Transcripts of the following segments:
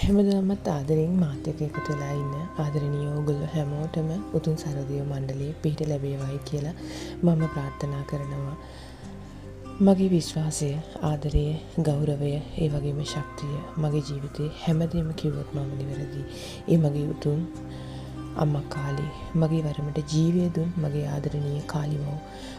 හැමදාමත් ආදරෙන් මාත් එක්ක එකතු වෙලා ඉන්න ආදරණීය ඕගොල්ලෝ හැමෝටම උතුම් සරදිය මණ්ඩලයේ පිහිට ලැබේවායි කියලා මම ප්‍රාර්ථනා කරනවා. මගේ විශ්වාසය, ආදරය, ගෞරවය, ඒ වගේම ශක්තිය මගේ ජීවිතේ හැමදේම කිව්වොත් මම නිවැරදි. ඒ මගේ උතුම් අම්මා කාලි, මගේ වරමට ජීවය දුන් මගේ ආදරණීය කාලි මව්.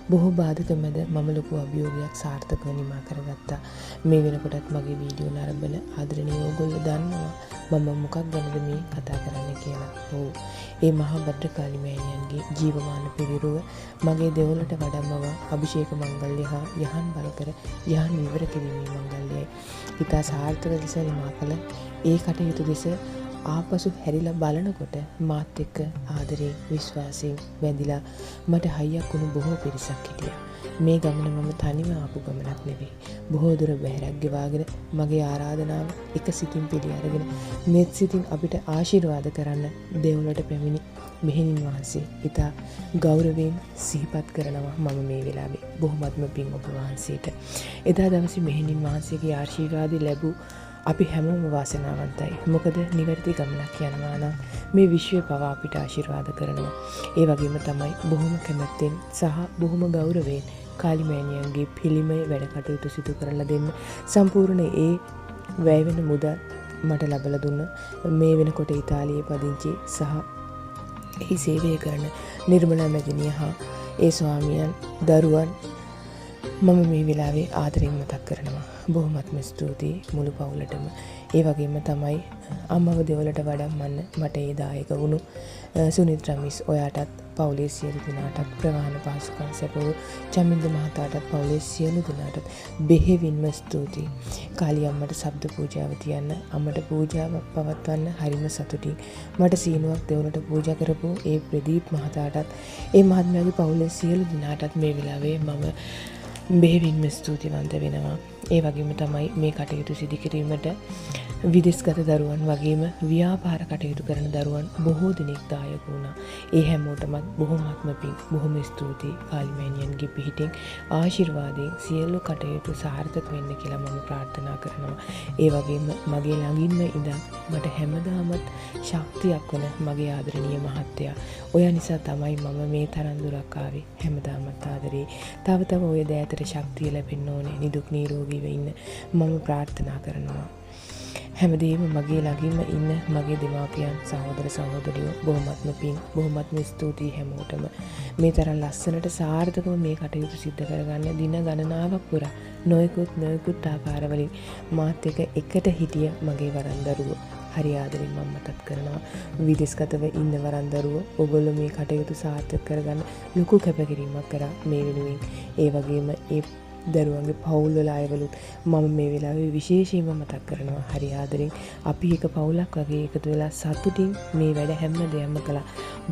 බොහෝ බාධක මැද මම ලොකු අභියෝගයක් සාර්ථකව නිමා කරගත්තා. මේ වෙනකොටත් මගේ වීඩියෝ නරඹන ආදරණීය ඕගොල්ලෝ දන්නවා මම මොකක් ගැනද මේ කතා කරන්නේ කියලා. ඔව්. ඒ මහා භද්‍රකාලි මෑණියන්ගේ ජීවමාන පිළිරුව මගේ දෙවොලට වඩම්මවා අභිෂේක මංගල්‍ය හා යහන් බල කර යහන් විවර කිරීමේ මංගල්‍යයි. ඉතා සාර්ථක ලෙස නිමා කළ ඒ කටයුතු දෙස ආපසු හැරිලා බලනකොට මාත් එක්ක ආදරයෙන් විශ්වාසයෙන් බැඳිලා මට හයියක් වුණු බොහෝ පිරිසක් හිටියා. මේ ගමන මම තනිව ආපු ගමනක් නෙවෙයි. බොහෝ දුර බැහැරක් ගෙවාගෙන මගේ ආරාධනාව එක සිතින් පිළි අරගෙන මෙත් සිතින් අපිට ආශිර්වාද කරන්න දෙවොලට පැමිණි මෙහෙණින් වහන්සේ ඉතා ගෞරවයෙන් සිහිපත් කරනවා මම මේ වෙලාවේ. බොහොමත්ම පිං ඔබ වහන්සේට. එදා දවසේ මෙහෙණින් වහන්සේගේ ආශිර්වාද ලැබූ අපි හැමෝම වාසනාවන්තයි. මොකද නිවැරදි ගමනක් යනවා නම් මේ විශ්වය පවා අපිට ආශිර්වාද කරනවා. ඒ වගේම තමයි බොහොම කැමැත්තෙන් සහ බොහොම ගෞරවයෙන් කාලිමෑණියන්ගේ පිළිමය වැඩ කටයුතු සිදු කරලා දෙන්න සම්පූර්ණ ඒ වැය වෙන මුදල් මට ලබලා දුන්න මේ වෙනකොට ඉතාලියේ පදිංචි සහ එහි සේවය කරන නිර්මලා මැදිනිය හා ඒ ස්වාමියන් දරුවන් මම මේ වෙලාවේ ආදරෙන් මතක් කරනවා. බොහොමත්ම ස්තුතියි මුළු පවුලටම. ඒ වගේම තමයි අම්මව දෙවොලට වඩම්මන්න මට ඒ දායක වුණු සුනිත් රමිස් ඔයාටත් පවුලේ සියලු දෙනාටත් ප්‍රවාහන පහසුකම් සැපවූ චමින්ද මහතාටත් පවුලේ සියලු දෙනාටත් බෙහෙවින්ම ස්තුතියි. කාලි අම්මට ශබ්ද පූජාව තියන්න අම්මට පූජාව පවත්වන්න හරිම සතුටින් මට සීනුවක් දෙවොලට පූජා කරපු ඒ ප්‍රදීප් මහතාටත් ඒ මහත්මයාගේ පවුලේ සියලු දෙනාටත් මේ වෙලාවේ මම බෙහෙවින්ම ස්තුතිවන්ත වෙනවා. ඒ වගේම තමයි මේ කටයුතු සිදු කිරීමට විදෙස්ගත දරුවන් වගේම ව්‍යාපාර කටයුතු කරන දරුවන් බොහෝ දෙනෙක් දායක වුණා. ඒ හැමෝටමත් බොහොමත්ම පිං, බොහොම ස්තුතියි. කාලිමෑණියන්ගේ පිහිටෙන් ආශිර්වාදයෙන් සියලු කටයුතු සාර්ථක වෙන්න කියලා මම ප්‍රාර්ථනා කරනවා. ඒ වගේම මගේ ළඟින්ම ඉඳන් මට හැමදාමත් ශක්තියක් වන මගේ ආදරණීය මහත්තයා. ඔයා නිසා තමයි මම මේ තරම් දුරක් ආවේ. හැමදාමත් ආදරේ. තව තව ඔය දෑතට ශක්තිය ලැබෙන්න ඕනේ. නිදුක් නිරෝගීව ඉන්න මම ප්‍රාර්ථනා කරනවා. හැමදේම මගේ ළඟින්ම ඉන්න මගේ දෙමාපියන් සහෝදර සහෝදරියෝ බොහොමත්ම පිං, බොහොමත්ම ස්තුතියි හැමෝටම. මේ තරම් ලස්සනට සාර්ථකව මේ කටයුතු සිද්ධ කරගන්න දින ගණනාවක් පුරා නොයෙකුත් නොයෙකුත් ආකාරවලින් මාත් එක්ක එකට හිටිය මගේ වරන්දරුවෝ හරි ආදරෙන් මම මතක් කරනවා. විදෙස්ගතව ඉන්න වරන්දරුවෝ ඔගොල්ලෝ මේ කටයුතු සාර්ථක කරගන්න ලොකු කැපකිරීමක් කරා මේ වෙනුවෙන්. ඒ වගේම ඒ දරුවන්ගේ පවුල් වල අයවලුත් මම මේ වෙලාවේ විශේෂයෙන්ම මතක් කරනවා හරි ආදරෙන්. අපි එක පවුලක් වගේ එකතු වෙලා සතුටින් මේ වැඩ හැම දෙයක්ම කළා.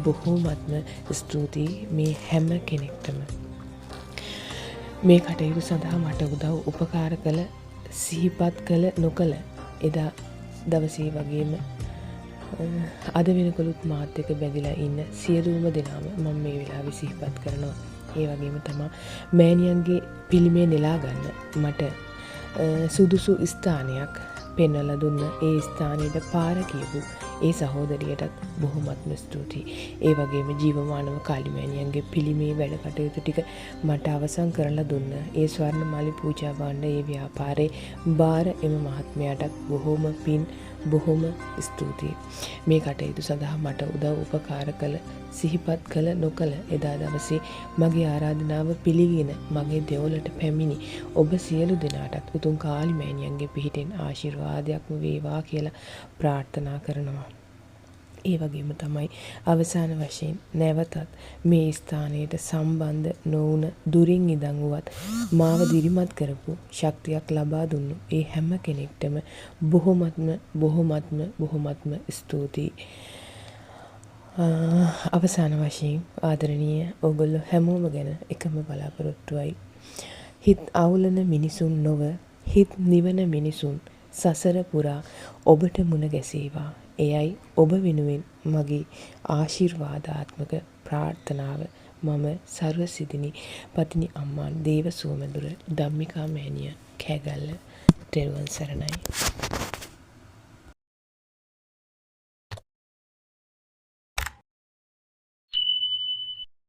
බොහෝමත්ම ස්තුතියි මේ හැම කෙනෙක්ටම. මේ කටයුතු සඳහා මට උදව් උපකාර කළ සිහිපත් කළ නොකළ එදා දවසේ වගේම අද වෙනකොලුත් මාත් එක්ක බැඳිලා ඉන්න සියලුම දෙනාම මම මේ වෙලාවේ සිහිපත් කරනවා. ඒ වගේම තමා මෑණියන්ගේ පිළිමය නෙලා ගන්න මට සුදුසු ස්ථානයක් පෙන්වලා දුන්න ඒ ස්ථානයට පාර කියපු ඒ සහෝදරියටත් බොහොමත්ම ස්තුතියි. ඒ වගේම ජීවමානව කාලිමෑණියන්ගේ පිළිමේ වැඩ කටයුතු ටික මට අවසන් කරලා දුන්න ඒ ස්වර්ණමාලි පූජා භාණ්ඩ ඒ ව්‍යාපාරේ භාර එම මහත්මයාටත් බොහොම පින්, බොහොම ස්තුතියි. මේ කටයුතු සඳහා මට උදව් උපකාර කළ සිහිපත් කළ නොකළ එදා දවසේ මගේ ආරාධනාව පිළිගෙන මගේ දෙවොලට පැමිණි ඔබ සියලු දෙනාටත් උතුම් කාලි මෑණියන්ගේ පිහිටෙන් ආශිර්වාදයක්ම වේවා කියලා ප්‍රාර්ථනා කරනවා. ඒ වගේම තමයි අවසාන වශයෙන් නැවතත් මේ ස්ථානයට සම්බන්ධ නොවුන දුරින් ඉඳන් වුවත් මාව දිරිමත් කරපු ශක්තියක් ලබා දුන්නු ඒ හැම කෙනෙක්ටම බොහොමත්ම බොහොමත්ම බොහොමත්ම ස්තුතියි. අවසාන වශයෙන් ආදරණීය ඔයගොල්ලෝ හැමෝම ගැන එකම බලාපොරොත්තුවයි. හිත් අවුලන මිනිසුන් නොව හිත් නිවන මිනිසුන් සසර පුරා ඔබට මුණ ගැසේවා. එයයි ඔබ වෙනුවෙන් මගේ ආශිර්වාදාත්මක ප්‍රාර්ථනාව. මම සර්වසිදිනි පතිනි අම්මාන් දේව සුවමැදුර ධම්මිකා මෑණියන් කෑගල්ල. තෙරුවන් සරණයි.